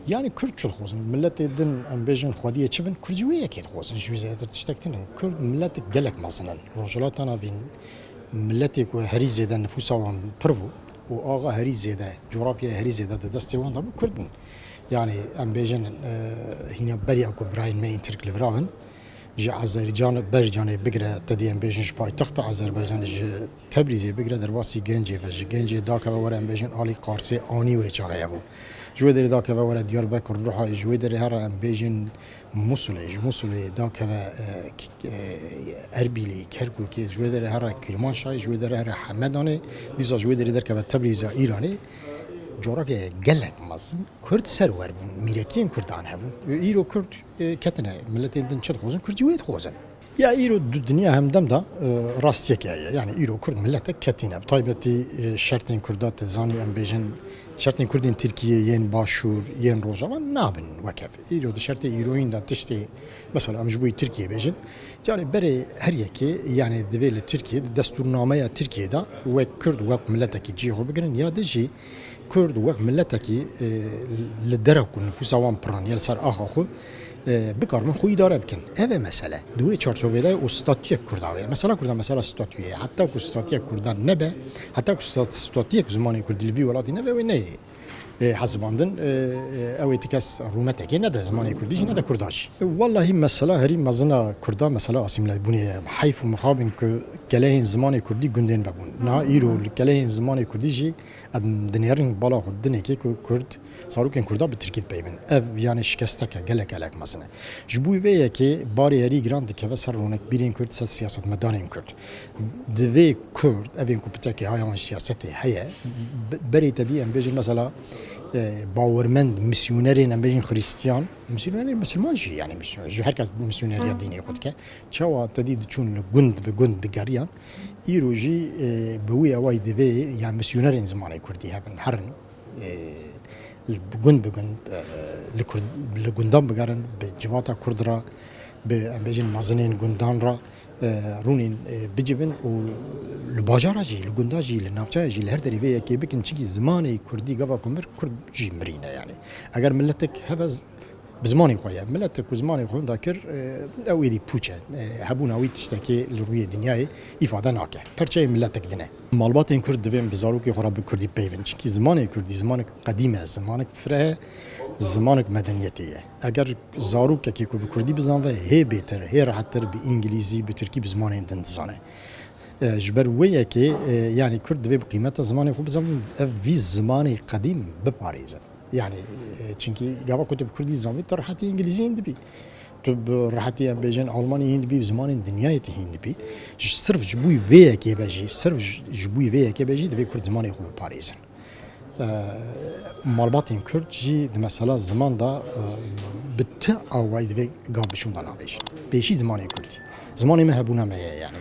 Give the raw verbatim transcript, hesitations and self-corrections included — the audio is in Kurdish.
Yani Kurd çi dixwazin? Milletê din em bêjin xwediyê çi bin? Kurd jî wê yekê dixwazin. Ji wî zêdetir tiştek tune. Kurd miletek gelek mezin in. Rojhilata Navîn miletê ku herî zêde nifûsa wan pir bû û axa herî zêde, cografyaya herî zêde di destê wan de bû, Kurd bûn. Yani em bêjin, e, hîna beriya ku birayên me yên Tirk li vira bin, ji Azerîcan-, Berîcanê bigire, te dî em bêjin ji paytexta Azerbaycanê, ji Tebrîzê bigire derbasî Gencê ve, ji Gencê dakeve were em bêjin alî Qarsê, anî wê çaxê hebû. Ji wê derê dakeve were Diyarbekir, Ruhayê, ji wê derê here em bêjin Musulê, ji Musulê dakeve, e, k-, e, Erbîlê, Kerkûkê, ji wê derê here Kirmanşahê, ji wê derê here Hemedanê, dîsa ji wê derê derkeve Tebrîza Îranê. Cografyaya gelek mezin. Kurd serwer bûn, mîrekiyên Kurdan hebûn. Û îro Kurd, e, ketine, miletên din çi dixwazin? Kurd jî wê dixwazin. Ya îro du-, dinya hemdem de, e, rastiyeke heye. Yani îro Kurd miletek ketîne. Bi taybetî, e, şertên Kurda, tu dizanî em bêjin, şertên Kurdên Tirkiyê, yên Başûr, yên Rojava nabin wek hev. Îro di şertê îroyîn de tiştê, mesela em ji bo Tirkiyê bêjin, carê berê her yekê, yani divê li Tirkiyê, di destûrnameya Tirkiyê de wek Kurd, wek miletekî cihê xwe bigirin, ya din jî Kurd wek miletekî, e, li dera ku nifûsa wan piran ye li ser axa xwe, e, bikaribin xwe îdare bikin. Ev e mesele. Di wê çarçovê de û statuyek Kurda heye. Mesela Kurda, mesela statuyê ye. Heta ku statuyek Kurdan nebe, heta ku stat-, statuyek zimanê Kurdî li vî welatî nebe, wê neyê, e, hesibandin, e, e, ew ê ti kes rûmetekê nede zimanê Kurdî jî, nede Kurda jî. E, wellahî mesela herî mezin a Kurda, mesela asîmlebûnê ye. Heyf û mixabin ku kelehên zimanê Kurdî gundên vebûn. Niha îro li kelehên zimanê Kurdî jî em dinêrin bala xwe dinekê ku Kurd, zarokên Kurda bi Tirkî dipeybin. Ev yani şikesteke gelek gelek mezin e. Ji bo vê yekê barê herî giran dikeve ser ronekbîrên Kurd, ser siyasetmedanên Kurd. Divê Kurd, evên ku pitekê haya wan siyasetê heye, be-, berê te dî em bêjin mesela, e, bawermend, misyonerên em bêjin Xristiyan, misyonerên misilman jî yani misyoner, ji her kes misyoneriya dînê xwe dike. Çawa te dî diçûn li gund bi gund digeriyan, îro jî, e, bi wî awayî divê ya misyonerên zimanê Kurdî hebin, herin, e, li, bi gund bi gund, e, li Kurd, li gundan bigerin, bi civata Kurd re, bi, em bêjin, mezinên gundan re, e, rûnên, e, bicivin û li bajara jî, li gunda jî, li navçeya jî, li her derê vê yekê bikin, çikî zimanê Kurdî gava ku mir, Kurd jî mirîne yani. Eger miletek heve z-, bi zimanê xwe ye. Miletek ku zimanê xwe winda kir, e, ew êdî pûç e. E, hebûna wî tiştekê li rûyê dinyayê îfade nake. Perçeyê miletek din e. Malbatên Kurd divên bi zarokê xwe re bi Kurdî peyvin. Çimkî zimanê Kurdî zimanek qedîm e, zimanek fireh e, zimanek medeniyetê ye. Eger zarokekê ku bi Kurdî bizanve, hê bêtir, hê rehettir bi Îngilîzî, bi Tirkî, bi zimanên din dizane. E, ji ber wê yekê, e, yani Kurd divê bi qîmeta zimanê xwe bizanbin, ev vî zimanê qedîm biparêzin. Yani, e, çimkî gava ku tu bi Kurdî dizanbî, tu rehetî Îngilîzî hîn dibî. Tu bi rehetî, em bêjin, Almanî hîn dibî, bi zimanên dinyayê tu hîn dibî. Ji, sirf ji bo vê yekê be jî, sirf ji, ji bo vê yekê be jî divê Kurd zimanê xwe biparêzin. E, malbatên Kurd jî di mesela ziman de, e, bi ti awayî divê gav bi şûnda navêjin. Pêşî zimanê Kurdî. Zimanê me hebûna me ye yani.